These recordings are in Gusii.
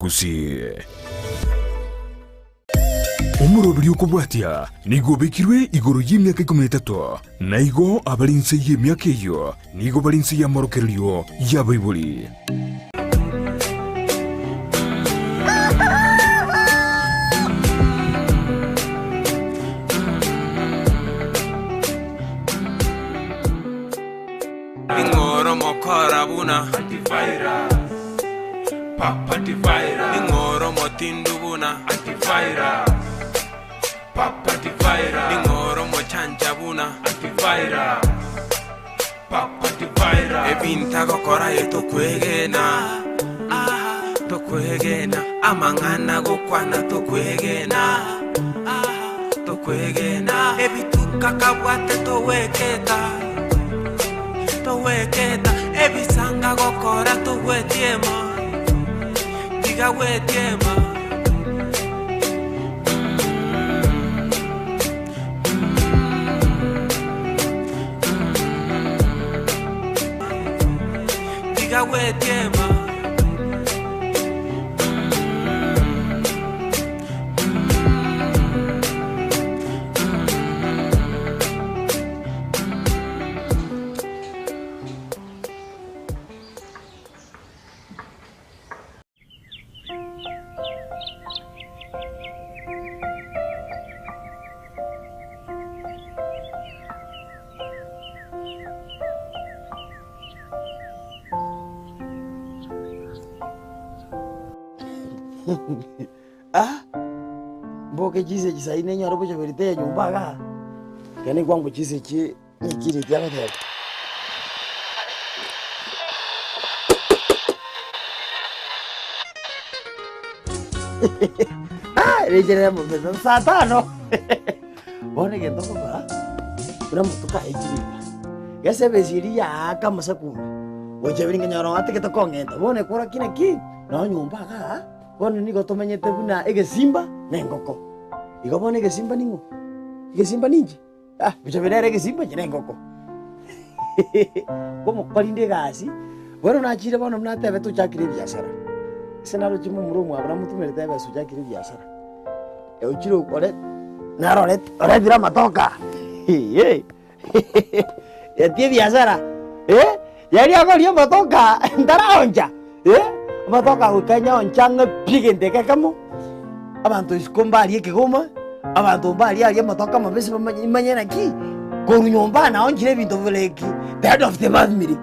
Gusii. Omoroberi okobwatia nigo obekirwe igoro y'emiaka ikomi na etato, na igo abare inse y'emiaka eyio nigo bare inse y'amorokererio y'abaibori. Ning'o oromokora buna Ning'o oromotindu buna Ning'o oromochancha buna Ebinto agokora aye tokwegena Tokwegena Amang'ana agokwana tokwegena Tokwegena Ebituko akabwate togweketa Togweketa Ebisanga agokora togwetiema Tiga gwetiema. Tiga gwetiema. Ah, mboke chise echi saii nenyore bochaberi teiyo nyomba igaa, ekero naigwa chise echi nyikireti agoteba. Ah, riche rire mobesa saa tano bono egento okokora, buna amatuko aya echirika, gese ebesa eria yaaka amasakumbe, gocha biri nkanyora oatigete kong'enta, bono ekora ki naki, nonye nyomba igaa. Bono nigo tomenyete buna egesimba na engoko. Igo bono egesimba ning'o? Egesimba ninche? Ah, bochabe nere egesimba inche nengoko. Nkomokorinde egasi, bono nachire bono buna atebete ochakire ebiasara. Ase naroche momura omwabo namotomerete ebesa ochakire ebiasara. Ochire okore, naro oreti oretire amatoke aa Yatia ebiasara, eh, yaria akoria amatoke ntaraoncha, eh, amatoke agoika nyaoncha ang'e pi egento eke ekemo, abanto isiko mbaria ekegoma, abanto mbaria aria amatoke amabese bamanye manye naki, korwa nyomba naonchire ebinto bire ki, the head of the family.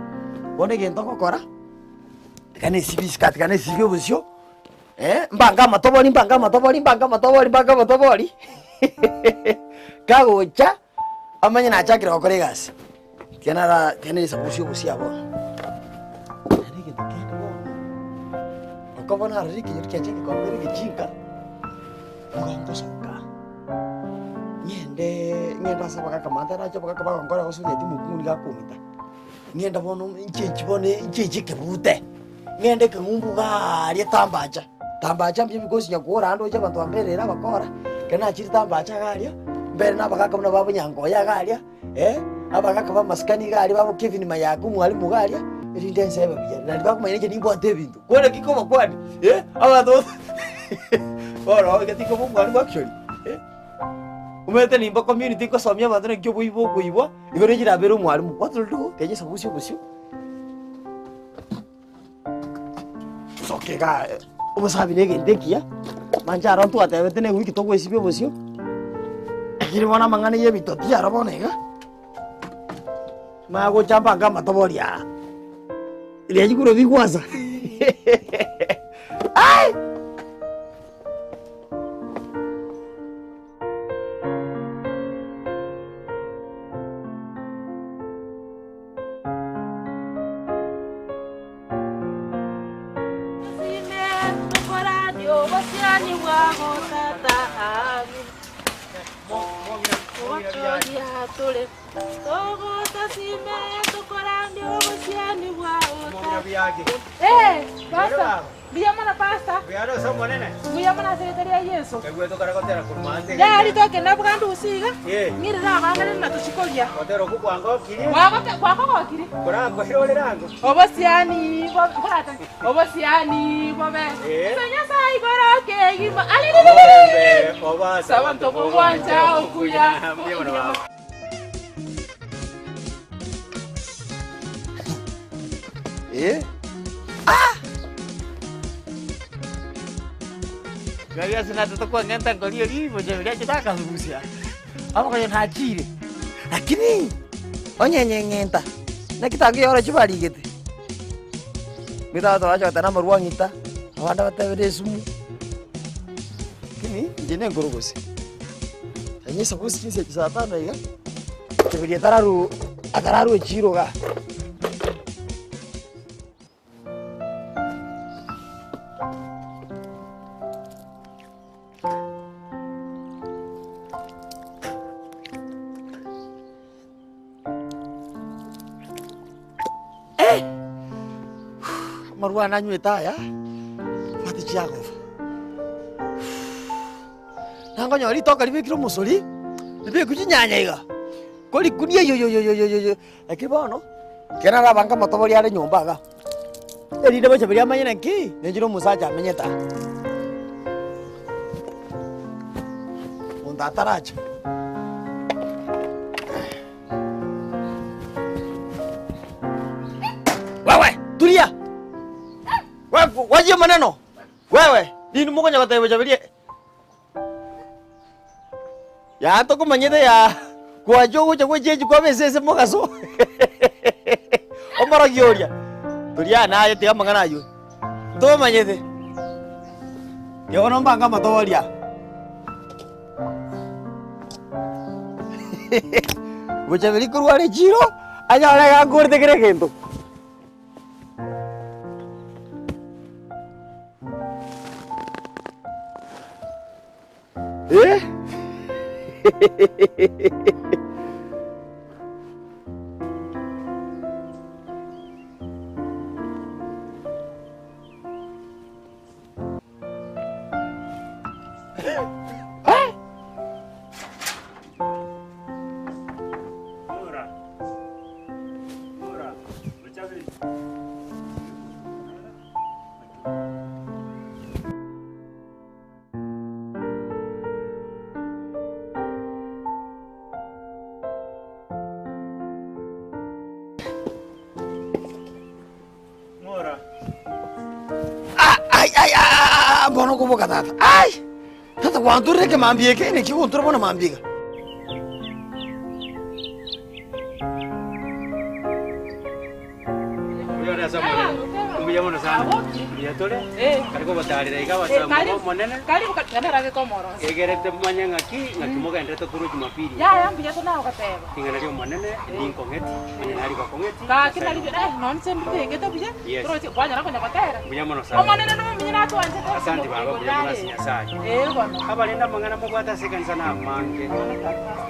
Bono egento ogokora, tiga nesibie isiko tiga nesibie obosio, mbange amatobori mbange amatobori mbange amatobori mbange amatobori, kagocha. Amanye nachakire gokora egasi, tiga nara tiga nesabusie obosie bono. Naende egento kende bono, oko bono narorire ekenyoro kianche gekombera egechinka, nigo ngosoka, ng'endeee ng'ende ase abagaka mante nache abagaka bagonkora gose onyeti omokungu nigo akong'ita, ng'ende bono nchenchi bono nchenche ekebute, ng'ende ekeng'umbu gaaria tambacha. Tambacha mbuya ebikosi nyakuora ande oche abanto bamberere abakora, ekero nachire tambacha iga aria, mbere na abagaka buna ba bonyankoya iga aria, eh, abagaka ba amasikani iga aria babo Kevin Mayaka omwalimu iga aria, erinde ensebe buya, naende bakomanya inche nimbwate ebinto. Bono naki nkobakwania, eh, abanto bono iga tinkoba omwalimu actually, eh. Omanyete nimba community nkosomia abanto naki oboibo okoibwa, igo riria nabere omwalimu, what will do? Kenya esabusia obosio. Soka igaa obosabi na egento ekiya, manche aro ntwatebete na ewiki togoesibia obosio, lakini bono amang'ana ya ebitoti aro bono iga, manya gocha mbange amatobori aa, riria chikura bigwasa ai. mono ase erieta ria Yeso. Yaya ritoke nabwande gose iga, ng'irere abana rende natochie koria. Gwagote gwakogokire? Obosiani bo- nkorata obosiani bobe ase Nyasaye igoro kegima. Alelelelelele! Sabanto bogwancha okuya. Eh? Ah! Gari ase natete kwang'enta nkoria ribocho riria achete akangusia. Abakoyo nachire. Lakini onye nyeng'enta, naki tangeyora chibarigete. Nigo abanto bagocha goteba namarwa ang'ita, abande batebire esumu. Lakini inche nenkoro gose. Onye suppose chinsa echi saa tano iga, ekeberia atararwa atararwa echiro igaa. Eh! Amarwa ane anywete aya, mbwate chiagoba. Nangonyora ritoke ribekire omosori, ribekwe chinyanya iga, korikunia yoyoyoyoyoyo, lakini bono, ekero narabange amatobori are nyomba igaa, erinde bocha baria amanye naki, ninche na omosacha amenyete aa. Monto ataracha. Wewe, tulia! Wewe, wachia maneno! Wewe, nini mokonya goteba bocha baria? Yaa tokomanyete yaa kwacha ogocha gwechenji kwaba esese mogaso omorogi oria toria naye tiga amang'ana aywo ntomanyete tiga bono mbange amatobori aa bochaberi korwa are echiro anyore iga nkorete kera egento. Eh? Ah, ai, ai, ah, ah, ah, bono koboka tata. Ai! Tata gwanturire ekemambia eke, naki gontura bono mambia iga? Mbuya mono sana. Mbuya tore. Karibu gotarera iga abasamba Omonene. Karibu kanarage komorosa. Egerete manye ng'aki ng'aki mogenderete korwa Jumapili. Yaya mbuya tonagogateba. Ring'ana ri'Omonene rinkong'eti, onye nari gokong'eti. Gaki nari eh nonye inche mbibegete buya. Yes. Torochi kwanyara konya gotera. Mbuya mono sana. Omonene nomominye natwanchete. Asante baba, mbuya mono ase Nyasaye. Eh bono. Abarende amang'ana mobwate ase ekanisa namange.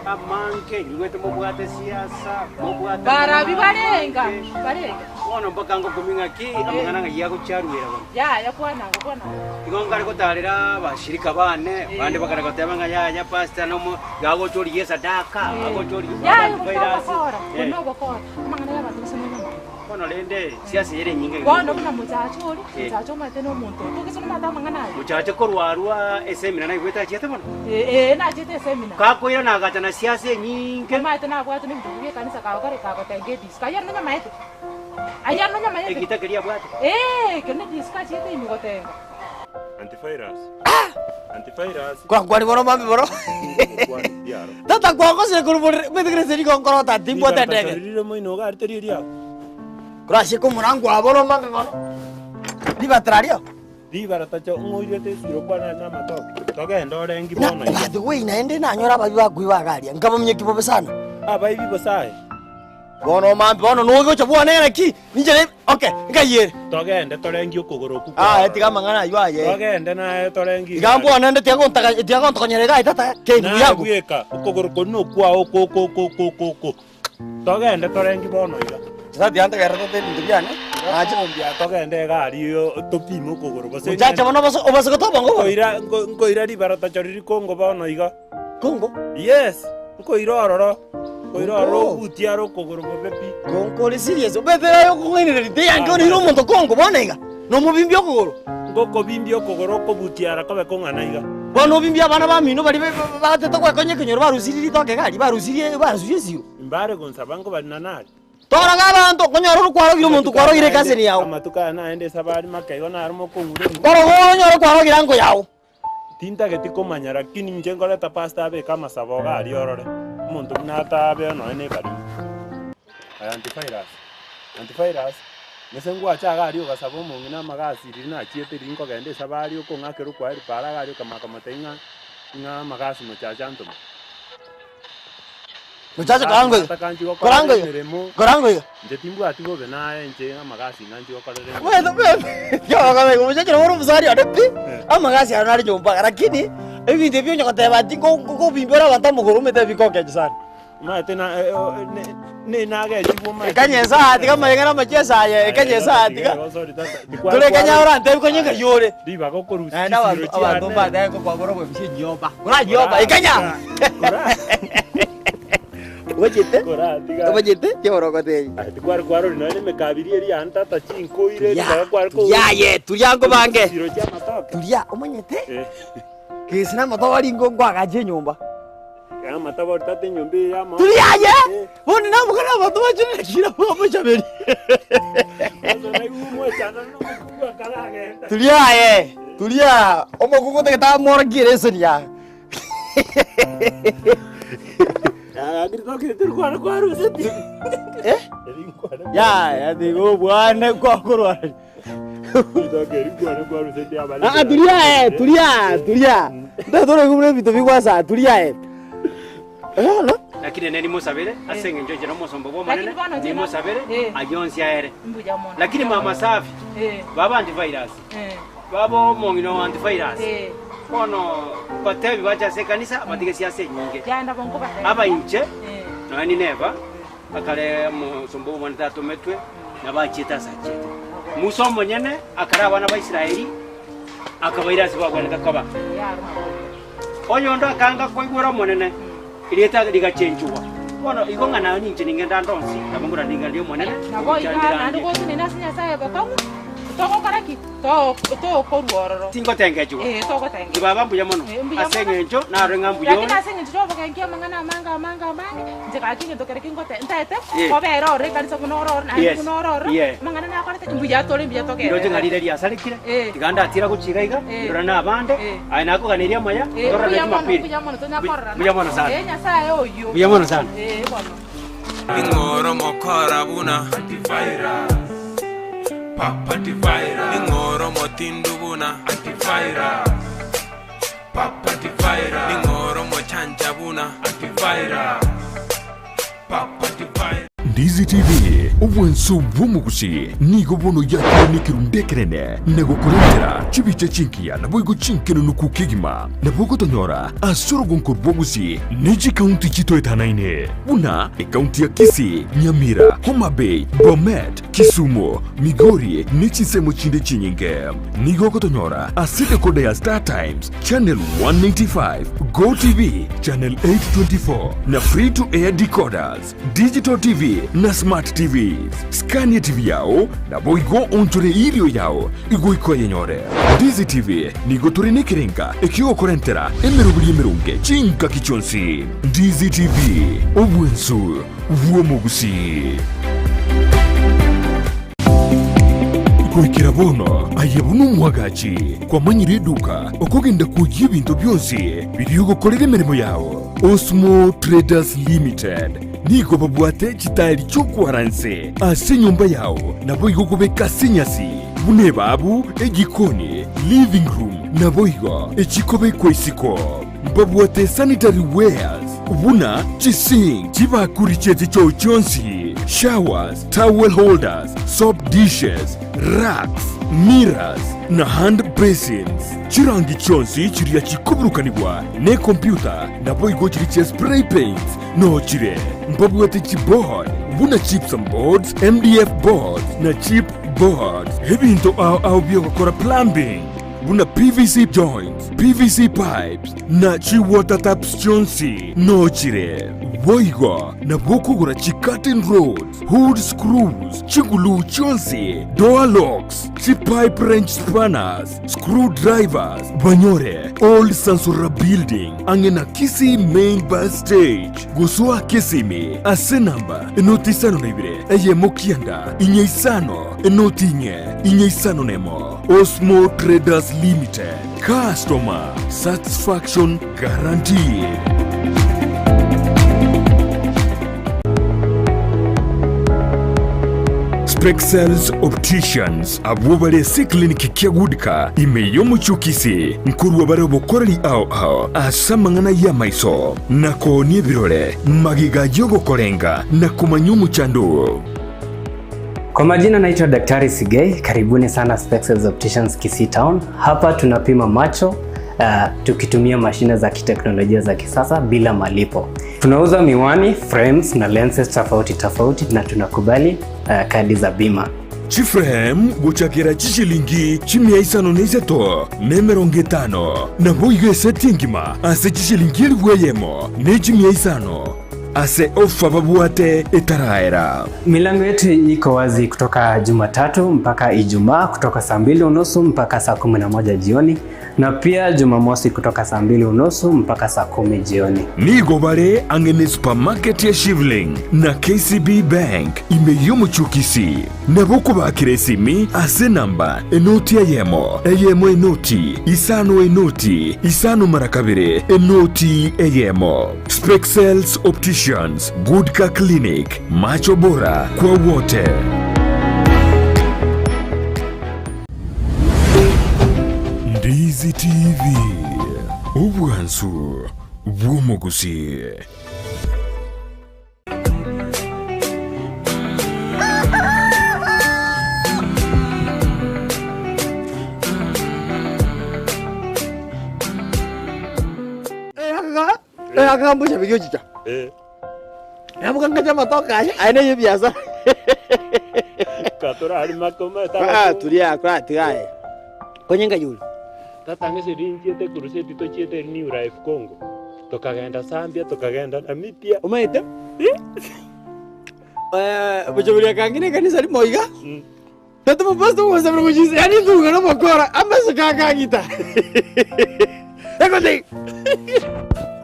Amange, nyigwete mobwate siasa, mobwate Barabi amang'ana barenga, amange. barenga. Bono mpaka ngokumia ng'aki amang'ana ng'ai agochiaruera bono. Yaya kwana ango, kwana ango. Igo nkare gotarera abashirika bane, bande bakare goteba ng'a yaya pastor nomo gagocha origia esadaka, agocha origia Yaya abanto gose bairase. ogokora, Eh. buna ogokora, amang'ana y'abanto gose nonyamanya. Bono rende siasa ere enyinge iga. Bono buna mochache oria, Eh. mochache omanyete na omonto oyo, togesa nomanyete amang'ana aya. Mochache korwa arwa esemina naigwete achiete bono? Ee, nachete esemina. Gakoirana agacha na siasa enyinge. Omanyete nabwate na ebinto bia ekanisa kago kare kagotenga edisco. Ayio nonyamaete? Ayio nonyamaete? Egita keria abwate. Ee, ekio ne disco achiete ime gotenga. Antivirus. Antivirus. Kwakwani bono mambia bono. Ngokwani biaro. Tata kwagosire korwa borere, omanyete kera ase nigo nkorota timbwate endege. Ribarata moino iga aria tari eriao. Korachie komorango aa bono mambia bono. Ribatera aria. Ribarata cha ng'oirete esiro kwane ase amatoke. Togende orengi Na bono iga. ebahati wei naende nanyora abaibi bakoiba iga aria, nkabaminyokia bobe sana. Abaibi bosae. Bono mambia bono nogocha bwane naki, ninche ne okay, nkai ere. Togende torengie okogoro okwo Aye tiga amang'ana ayio aye. Togende naye torengie Iga mbwane nde tiga gontaka tiga gontokonyera iga aye tata, kei ndugu Naye yangu. bweka, okogoro koria nokwao oko oko oko oko oko. Togende torengie bono iga. Sasa tiga ntegerere tata ebinto biane. Ombia togende egari yo topime okogoro gose Mochache bono obase obase gotoba ngo bono. Nkoira nko- nkoira ribaratacho riri Kongo bono iga. Kongo? Yes, nkoira ororo. Nkoira ororo Kongo? obutie are okogoro bobe pi. Kongo ore serious? Obete aye okong'ainereria teyanke oreire omonto Kongo bono iga? Nomobimbia okogoro? Ngokobimbia okogoro okobutia ara kobe kong'ana iga. Bono obimbie abana bamino baria batete gwekonya ekenyoro barusirie ritoke iga aria, barusirie barusirie esiro. Mbare gonsaba nkobarina nare. Toraga abanto, okonyora ore kwarogire omonto kwarogire ekaseni yao. Amatuko aya naende esabari make igo naro mokong'ura embu. Koroga onyore kwarogire ango yao. Tintageti komanya lakini inche nkoreta pastor abeke amasabo iga aria orore omonto buna atabe nonya na ebarimo. Aya antivirus, antivirus, gose ngwacha iga aria ogasaba omong'ina amagasi riria nachiete riria nkogenda esabari okong'akera okwaeri paara iga aria okamanya komotebia ng'a ng'a amagasi mochache antome. Mochache korango iga, Atakanchi gokorera korango iga, emeremo, korango iga. inche timbwati bobe naye inche amagasi ng'a nchi gokorera emeremo. Omanyete bebe, omochache nabo ore omosani one pi, amagasi aro nare nyomba iga, lakini ebinto ebi onye goteba ati ngo- ngo- ngobimbera abanto amagoro omanyete bikokecha sana. Omanyete na eh, o- ne- ne nagechigwa omanyete. Ekanya esaa tiga amaiga na amachiesa aya, ekanya esaa tiga. Tore ekanya orantebie konya ng'ai ore. Ribaga okorusia Naende abanto chisiro abanto chiane. mbatebe kokwabora obwebisia enyomba. Koranyomba, ekanya! Omanyete? Koratiga. Omanyete? Kioro ogotebia. Aye tikware kwarori nonya na emekabiri eria yane tata chinkoire Turia, ribaga kware turia aye, turia nkobange. Chisiro chiamatoke. Turia, omanyete? Eh. Gese namatobori ngo nkoagache enyomba. Amatabori tata enyomba eye y'amaote. Turia aye! Bono naboka nabanto bachire kira bamochaberi. Turia aye! Turia! Omokungu otagete amworokie lesson yaye. Eh? Yaya tiga obwane kwakorwa. Ah, turia aye, turia, turia. Ndatore kumuna ebinto bigwasa, turia aye. Bono Lakini nere nimosabere ase engencho inche nomosomba bw'Omonene, Lakini bono inche nimosabere Eh. ayio onsi aere. Mbuya mono. Lakini mama safi, Eh, baba antivirus, eh, baba omong'ina o antivirus, eh. bono batebi bache ase ekanisa batige siasa enyinge. Genda bongo batebie. Aba inche, Eh. nonya Nineva, Akare omosomba bw'Omonene tatometwe, nabo achiete ase achiete. Musa omonyene akare abana ba Israeli, akabaira ase bagwenerete koba. Oyonde akaanga koigwera Omonene, erieta rigachenchigwa. Bono igo ng'a naye ninche ningende ande onsi, nabo ngorande ring'ana ri'Omonene, Nabo iga gocha naende ndirange. gotenena ase Nyasae bokong'u, togokora ki? To- Tokorwa ororo. Tingotengechigwa. Eh, togotengechigwa. Inki baba mbuya mono, Eh, mbuya ase mono. eng'encho narore ng'a mbuya Lakini ore. ase eng'encho y'obogenki amang'ana amange amange amange, inche gaki egento kere kingote ntaete, Eh. kobera ororo ekanisa buna ore ororo naende Yes. buna ore ororo, Yeah. amang'ana nakorete ki mbuya tore mbuya Ndoche ng'a togenderere. riire riasarekire, Eh. tiga ndatira gochia iga iga, Eh. ndore na abande, Eh. aye nakoganeria amaya, Eh, tororane mbuya mono, Jumapili. mbuya mono, tonya kororana. Mbuya mono sana. Eh, Nyasaye oyio. Mbuya mono sana. Eh, bono. Ning'oro mokora buna Antivirus Papa Antivirus Ning'oro motindu buna Antivirus Papa Antivirus Ning'oro mochancha buna Antivirus Papa Antivirus Ndizi TV, obwanso bw'omogusi, nigo bono yakire nekerundu ekenene na gokorentera chibicha chingiya naboigo chinkenenuku kegima. Nabo ogotonyora ase orogonko rw'obogusi ne chikaunti chitoetanaine buna ekaunti ya Kisii, Nyamira, Homa Bay, Bomet, Kisumu, Migori ne chinsemo chinde chinyinge. Nigo ogotonyora ase decoder ya Star Times, Channel 195, Go TV, Channel 824 na Free to Air decoders, Digital TV na Smart TVs. Skania TV yao naboigo onchore irio yao igoika oyenyore. Ndizi TV nigo tore nekerenga ekiogokorentera emeroberi emeronge chingaki chionsi. Ndizi TV, obwensu bw'omogusii. Goikera bono aye buna omwagachi kwamanyire eduka okogenda kwoyia ebinto bionsi biria ogokorera emeremo yao. Osmo Traders Limited nigo babwate chitaeri chi'okwara nse ase enyomba yao naboigo kobeka ase enyasi buna ebabu, ejikoni, living room naboigo echikobekwa isiko. Mbabwate sanitary wares buna chisink, chibakuri chie chichoo chionsi, showers, towel holders, soap dishes, racks, mirrors na hand basins. Chirangi chionsi chiria chikoburukanigwa nekompyuta naboigo chiria chia spray paints nochire. Mbabwate chiboard buna gypsum boards, MDF boards na chip. boards, ebinto ao ao bi'ogokora plumbing buna PVC joints, PVC pipes na chi water taps chionsi nochire. Boigo nabwo okogora chi curtain rods, hood screws, chiguluu chionsi, door locks, chi pipe wrench spanners, screw drivers, banyore Old Sansora Building ang'e na Kisii Main Bus Stage. Gosoa Kisimi ase namba enoti 52 eyemo kianda inye isano enoti inye inye isano nemo. Osmo Traders Limited, customer satisfaction guaranteed. Spexels Opticians abwo bare ase eclinic kia Goodcar ime y'omochie o Kisii nkorua bare obokoreri ao ao ase amang'ana y'amaiso na koonia ebirore magega y'ogokorenga na komanya omochando oo. Kwa majina naitwa Daktari Sigei, karibuni sana Spexels Opticians Kisii Town. Hapa tunapima macho tukitumia mashine za kiteknolojia za kisasa bila malipo. Tunauza miwani, frames na lenses tofauti tofauti na tunakubali kadi za bima. Chiframe gochakera chishilingi chimia isano na isato na emerongo etano, naboigo eseti engima ase chishilingi elifu eyemo ne chimia isano ase ofa babwate etaraera. Milango yetu iko wazi kutoka Jumatatu mpaka Ijumaa kutoka saa 2:30 mpaka saa 11 jioni na pia Jumamosi kutoka saa 2:30 mpaka saa 10 jioni. Nigo bare ang'e ne supermarket ya Shivling na KCB Bank ime y'omochie o Kisii. Nabo okobakera esimi ase enamba enoti eyemo, eyemo enoti, isano enoti, isano mara kabere, enoti eyemo. Spexels Opticians, Goodcar Clinic, macho bora kwa wote. Ndizi TV, obwansu bw'omogusii. Akambucha bigiochicha. Nabuka amatoke aya aye neye ebiasara. Katorari makoma Ah, turia kora tigaye. Konye ngayuri. Tata ng'ese rinchiete crusade tochiete New Life Congo. Tokagenda Zambia, tokagenda Namibia. Omaete? Eh, buchaburia kangine kanisa rimo iga. Tata mupastor gosabera gochisa, yani nduga nomokora, amaso kakang'ita. Egoti.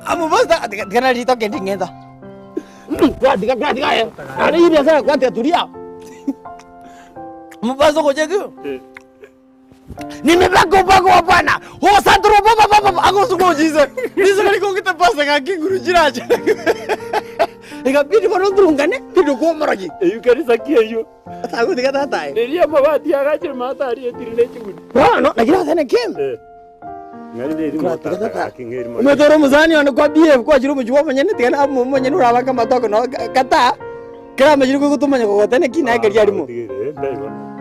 Amupastor, tiga tiga ritoke nding'enta. Tiga tiga tiga eh. Nare hii biashara kwate tulia. Mupastor gocheki. Nimepaka upako wa Bwana. Oh santro baba baba agosuko jise. Niso kali kongita pasa ngaki nguru jiraje. Ikabidi bono ndurungane pido kuomorogi. Eyu kanisa ki eyu? Tago tiga tata. Neria mabati agachire matari etiri ne chiguni. Bono lakini athene kim. Ng'ari neri motata gaki ng'eri mo. Umetoro muzani ono kwa BF kwa chiro muchiwa manyene tigana amu manyene urabaka matoko no kata. Kera majiri ko kutumanya ko gotene kina keria rimo.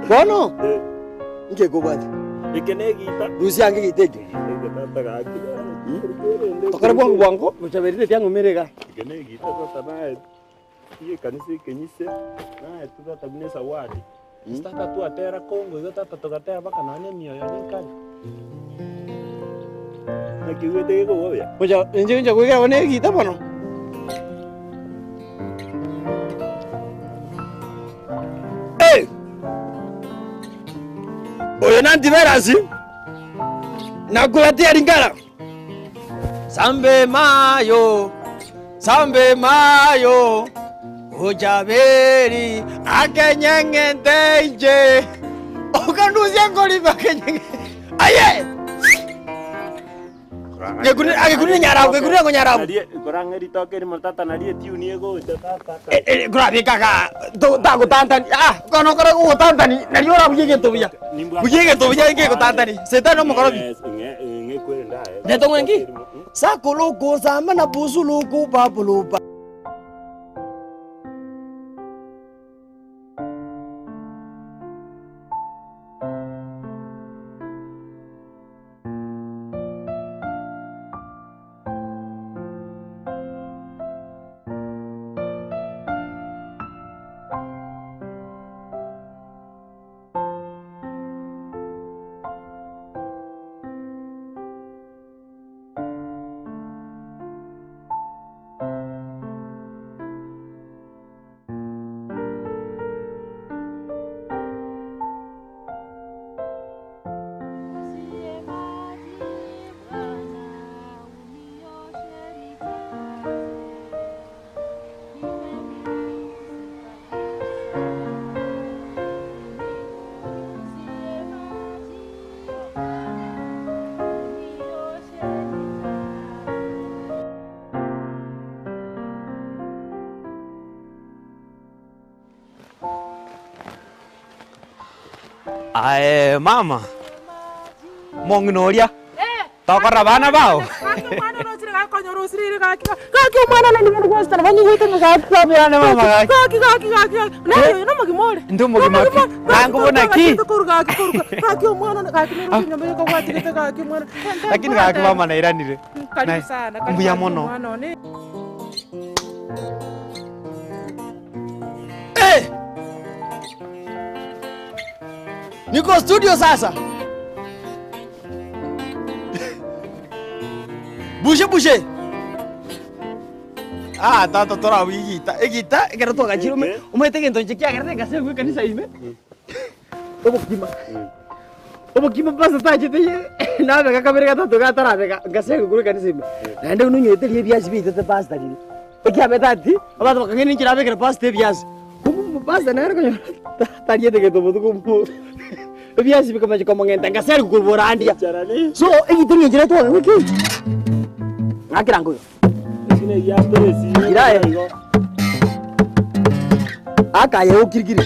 Bono nke ko bwati. Ekene gita. Rusi ange giteke. Eke tata gaki. Tokore bwango bwango muchaberire tiango merega. Ekene gita tata nae. Iye kanisa ekenyise nae tu tata buna esawadi. Tata twatera Congo igo tata togatera mpaka nonya emioyo nenkare. Naki igwete gekogobia? Mucha inje inje kuiga bone gita bono. Eh! Oyo na antivirus. Nakulatia lingala. Sambe mayo. Sambe mayo. Ojaberi akenyeng'ente inche. Okanusia ngoriba akenyeng'ente. Aye! Gekunire nyarabu, gekunire ngo nyarabu. Korang'e ritoke rimo tata nari etune egocha tata. Kurabikaga tagotantani. Ah, kono kora gogotantani nari orabugie gento buya. Bugie gento buya ngegotantani. Setani omokorobi. Ng'ekwere ndaye. Neto ng'enki? Sakuluku sama na pusuluku papulupa. Aye mama, omong'ina oria, tokorora abana bao? Inde omogima pi, nango buna ki? Lakini gaki mama nairanire. Mbuya mono. Eh! Niko studio sasa. Bushe bushe. Ah, tata torabu egita. Egita ekero twagachire ome omanyete egento inche kiagerete ngase gwe ekanisa ime. Obokima. Obokima pastor tachete ye nabeka kabere gatato gatarabeka ngase gwe ekanisa ime. Naende buna onywete riria ebiasi biaitete pastor riria. Ekiabete ati, abanto bakang'aina inche nabekere pastor ebiasi. Kumbe pastor nere konyora tariete gento botuko obwo. Ebiasi bikamacha komong'enta ngaseri koborandia. So egento eng'encho ere twagakwa ki? Ng'akera nkoyo. Ira aye. Aka aye okirikiri.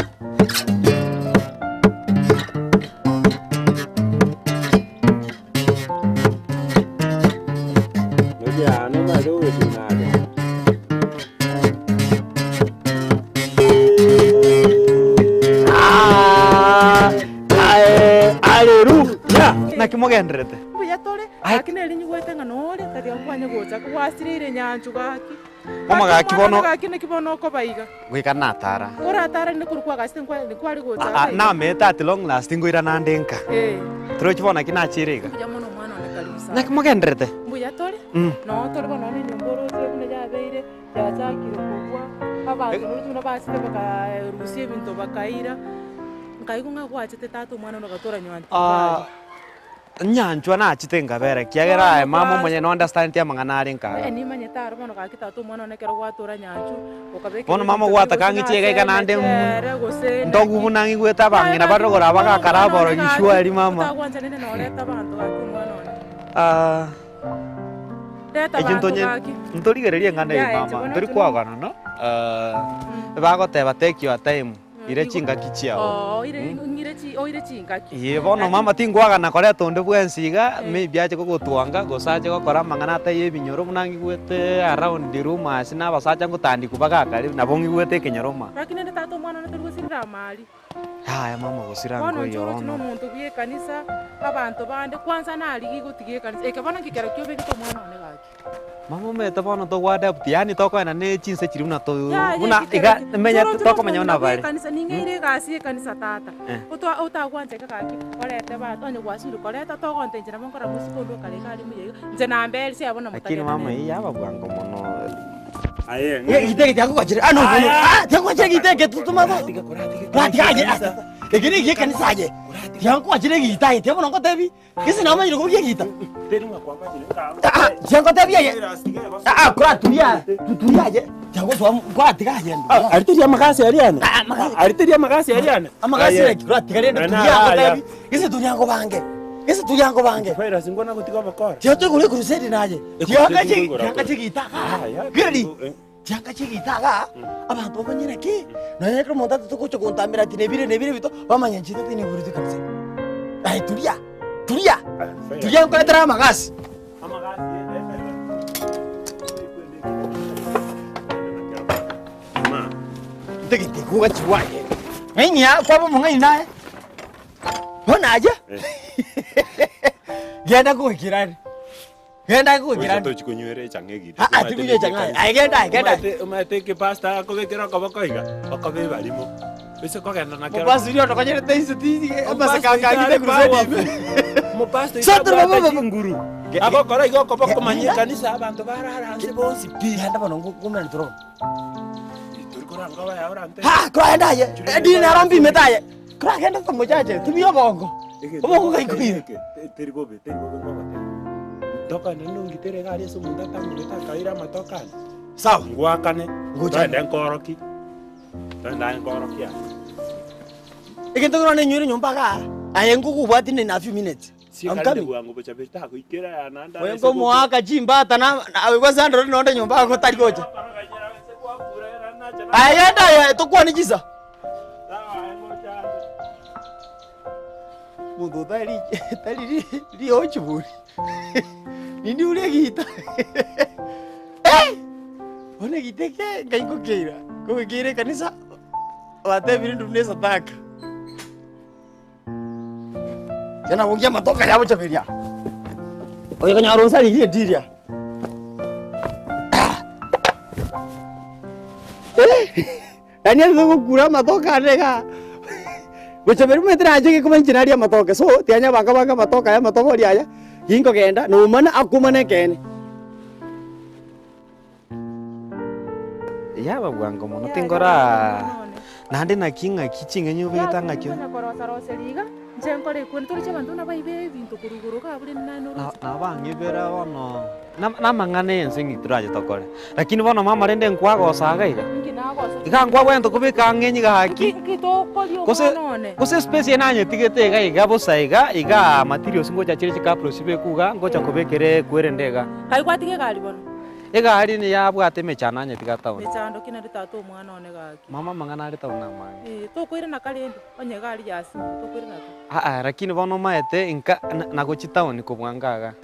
Haleluya! Naki mogendererete? Mbuya tore, Aye. gaki neri nyigwete ng'a nore, tari okwanye gocha, gwasireire nyanchu gaki. Bono gaki omwana bono- one gaki naki bono okoba iga. Goika natara. Oratara rinde korwa kwagachete nkwa nkware gocha Ah, ah, iga. namete at long last ngoirana ande nka. Eh. Torochi bono naki nachire iga. Mbuya mono omwana one karibu sana. Naki mogendererete? Mbuya tore, Mm. noo tore bono nonye enyomba oroche buna yabeire, yachakire kogwa, abanto noroche buna bachete bakarusia ebinto bakaira, nkaigwa ng'a gwachete tata omwana one ogatora nywanchwa Ah, Nyanchwa nachete nkabera, ekiagera aye mama omonyene no understand amang'ana are nkaga. Eh, nimanyete aro bono gaki tata omwana one ekero gwatora nyanchwa, okabekera Bono mama ebinto gwataka gose ng'iche iga iga naende nase gose ntogu naki. buna ng'igwete abang'ina bare rogoro aba gakare aborogi sure mama. Otagwanchanire noreta abanto gaki omwana one. Ah, Reta ekio abanto ntonye gaki. ntorigererie eng'ana eye Yaye, mama, inche bono ntori inche kwagana no, bagoteba take your time. Ire chingaki chiao. Oo, ire ng'ire chi oire chingaki. Ee, bono mama tinkwagana koreta onde bwensi iga, maybe ache gogotwanga, gose ache gokora amang'ana ataiyo ebinyoro buna ng'igwete around rumors na abasacha ngotandikwa bagakare, nabo ng'igwete ekenyoro ma. Lakini rende tata omwana one tori gosirera amari. Yaya mama gosira Bono inche nkoiyo oroche bono. na omonto bwa ekanisa, abanto bande, kwanza narigia gotiga ekanisa, eke bono nki kero ki obegete omwana one gaki. Mama omanyete bono togoadapt yaani tokoenda ne chinse chiria buna to Yaya buna eki iga kero ki- menya Choro choro tokomenya buna omong'ina bwa bare. ekanisa ning'eire egasi ya ekanisa tata Eh. Otwa otagwancha iga gaki orete abanto onye gwasire koreta togonta inche nabo nkora mosike onde okare iga are muya iga inche namberisia abwo Lakini namotagete mama nere. eyio yaba bwango mono. Aye, Egite eke tiagokwachire ah no no ah tiagokwachire egite eke totoma Ratiga aye eke ne ekanisa aye tiagokwachire egita aye tiabono ngotebi Gese namanyire kobugia egita. Ah, tiangotebia aye. Ah, ah, koraturia, tuturia aye. Tiagosoa koratiga aye. Ariteria amagasi aria ane. Ah, amagasi. Ariteria amagasi aria ane. Amagasi reki koratiga rende turia ngotebi. Gese turia ngobange. Gese turia ngobange. Virus ngona gotiga obokora. Tiatogure crusade naye. Tiangache tiangache gita. Geri. Chianga chi'egeita igaa, abanto bamanye naki, nonya ekero omonto atete gocha gontambera ati nebire nebire ebito, bamanye inche tati neburetwe ekanisa ime. Aye turia, turia, turia nkoretere amagasi. Ntagete kogachigwa aye. Ng'aini aa kwaba omong'aini naye. Bono aye, genda koikera are. Genda Goika goikera. tochi konywera echang'a egito. Ah, ah, tikunywa echang'a aye. Aye, genda aye, genda aye. Omanyete- Omanyete eke pastor akobekera okoboko iga, okoba ebarimo. Ase kogenda na kero. Mopastor oria otokonyerete inse ti Omopastor amasakanga iga agite are crusade ime. powerful. Omopastor iga Sotoro abwate baba- chinguru. Ge- Agokora iga okoboko ge- manya genda. ekanisa abanto barara anse bonsi pi. Genda bono ngomera toroba. Tori koranga obaye orante. Ha, koragenda aye. Edini nero mbimete aye. Koragenda tomochache, tumia obongo. Obongo gaikoire. Teri bobe, teri bobe ngogotebia. Ntokane nongitere iga aria ase omonto atang'urete akaira amatoke ane. Sawa. Ngwakane, Ngocha. toende nkoroki, toende aye nkoroki aye. Egento kero nenywere nyomba igaa, aye nkogobwatia in a few minutes. I'm Siekare coming. bwango bochabe tagoikera aya naende Oyo arese nkomoaka chimbata na na gose andore nonde nyomba iga gotari gocha. Aye genda aye tokwane chisa. Omonto otari tari ri riochi bori, nindi ure egita eh! Bono egita eke nkai ngokeira, nkogekeira ekanisa, batebire nduru na esataka. Inche nabokia amatoke aria agochaberia, oyo konyora onsaririe endiria. Yaani ase ogokura amatoke ane igaa, gochaberia omanyete nache gekoba inche naria amatoke, so tiga bange bange amatoke aya amatobori aya, ginkogenda nomana akomana ekeene. Yaba bwango mono tingoraa naende naki ng'aki ching'enyi obegete ng'aki Yaya korosa roseria iga, inche nkore ekwe ntoroche abanto buna baibe ebinto korwa igoro iga abwo rende naye noroche. Nabang'ibera bono namang'ana ense ng'ai torache tokore, lakini bono mama rende nkwagosa iga iga, Inki nagosa? iga nkwabwenerete kobeka ang'enyi gaki, Nki nki tokoria gose omwana one? gose espace eye nanyetigete iga iga bosa iga, igaa materials ngocha chire chikapros chibeku igaa, ngocha kobekera ekwerende igaa. Kai gwatiga egari bono? Egari niyabwate emechando anyetiga town. Mechando ki nari tata omwana one gaki. Mama amang'ana are town namange. Ee, tokoirana ka rende, onye egari yasimire tokoirana ka. Aa lakini bono omaete inka nagochia town kobua nka iga.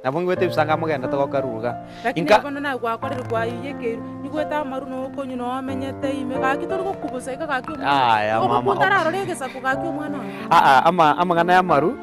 Nabo ngwete ebisango amogendete gokarwa iga. Lakini Inka. bono naye gwakorire kwaiyekeirwe, nigwete amaru na okonywa na omenyete ime, gaki tori gokubusa iga gaki omwana Aya mama. ogokunta ararore egesaku gaki omwana one. Aa ama amang'ana ya amaru,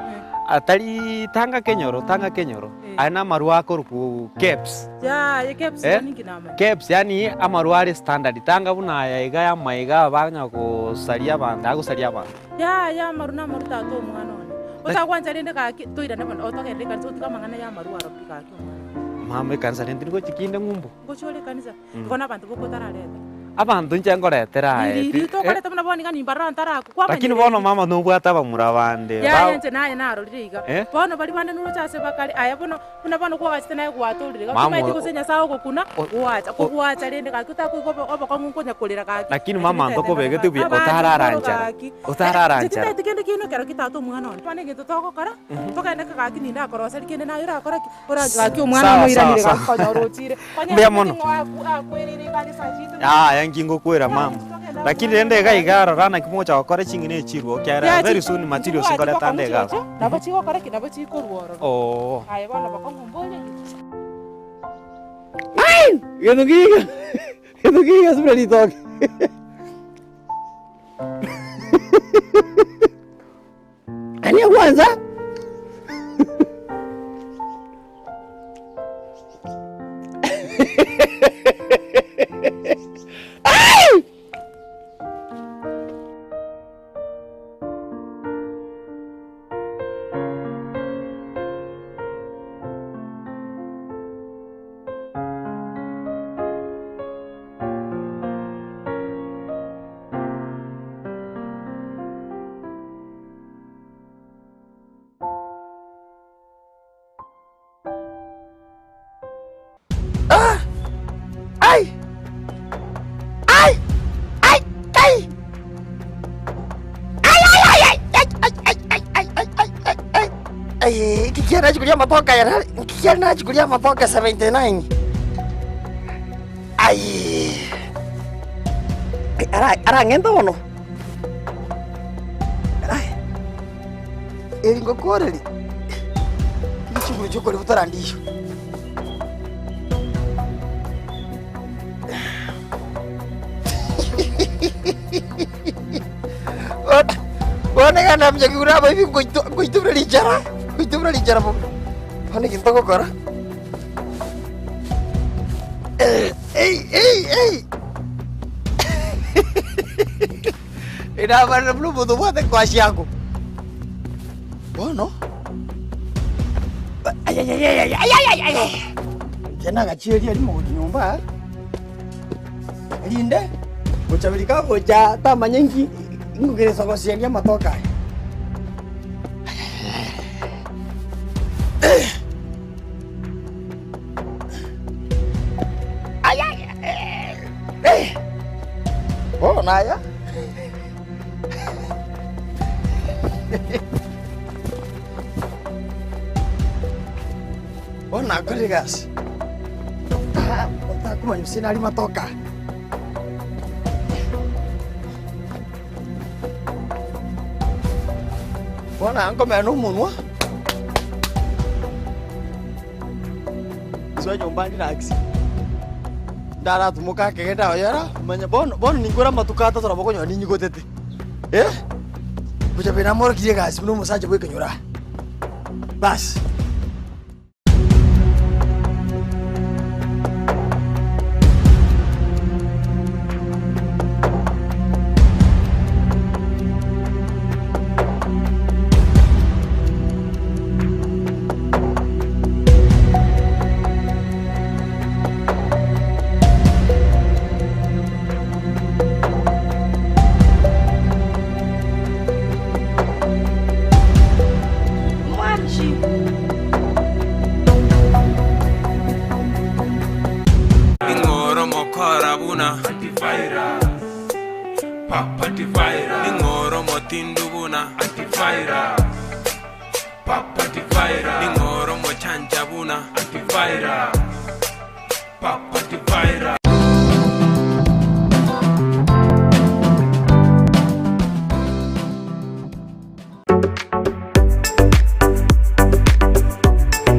atari tanga kenyoro tanga kenyoro. Aya namarwa akorokwa Kebs. Yaya, Kebs Eh? ninki namanya? Kebs yaani amarwa are standard, tanga buna aya iga ya amaiga banya gosaria abanto, agosaria abanto. Yaya, amaru namaru tata omwana one. Otagwancha rende gaki, toirane bono, otogende ekanisa otige amang'ana ya amarwa aro pi gaki omwana one. Mama ekanisa rende nigo chikinde ng'umbu. Ngochia ore ekanisa, igo na abanto boka otarareta. Abanto inche nkoretera aye Riri pi- eh. tokoreta buna bono iga nimbarora ntarakwa, kwamanyire Lakini bono eki. mama nobwate abamura bande Yaya ba inche naye narorire iga. Eh? Bono baria bande noroche ase bakare, aye bono buna bono kwagachete naye gwatorire iga, Mama tomaeti o- gose Nyasae ogokuna, o- gwacha, o- kogwacha rende gaki otakoigwa obo obokong'u nkonya korera gaki. Lakini Lakini mama tete ntokobegete buya, abanto otarara nkoro nchara, gaki. otarara Inche nchara. titaeti kende kiino ekero ki tata omwana one. Bono egento togokora, togende gaki ninde akoroseria kende naye orakore ki? Oraki gaki omwana Sawa, one oiranire sawa, gaki sawa. konyora ochire. Onye Mbuya mono. ng'o aku- akwereire iga aria saa chiito. Yaya nki ngokwera mama. Lakini rende iga iga rora naki mogocha gokora ching'ina echi chirwe ekiagera very soon materials nkoreta ande iga abwo. Nabo chigokora ki? Nabo chikorwa ororo. Oo. Aye bono bokong'u mboria ki? Gento kiga, gento kiga ase buna ritoke. Yaani ya kwanza Ai! Ah! Ai! Ai! Ai! Ai! Ai, ai, ai, ai, ai, ai, ai, ai, ai, ai, ai, ai, ai. Ai, nkikia nachukulia amatoke aya, nkikia nachukulia amatoke 79. Ai! Ara arang'ente bono. Ai! Eri ngokoreri, chinguru chiokoributora ndiyo. Bono iga namanya kiguru abaibi ngoito ngoitubera richara, ngoitubera richara bobe. Bono egento ogokora, ei ei ei. Nabarire buna omonto obwate kwashiango. Bono, ayayayayayayayayaya, inche nagachieria rimo gochia nyomba, erinde gochaberi kagocha tamanya inki ingokeresa gosiaria amatoke aya. Bono naya. Bono nakorire egasi. Otakomanya gose nari matoke aya. Bono aa nkomera na omonwa, nsoe nyomba ndiragise, ndaratumoka akege ndaoyora, manya bono bono ninkore amatuko atato nabo okonyora ninyigotete, eh, Bochaberi namorokirie egasi buna omosacha bwa ekenyoro aa, baas. Ning'o ore omokora buna Antivirus, Papa Antivirus. Ning'o ore omotindu buna Antivirus, Papa Antivirus. Ning'o ore omochancha buna Antivirus, Papa Antivirus.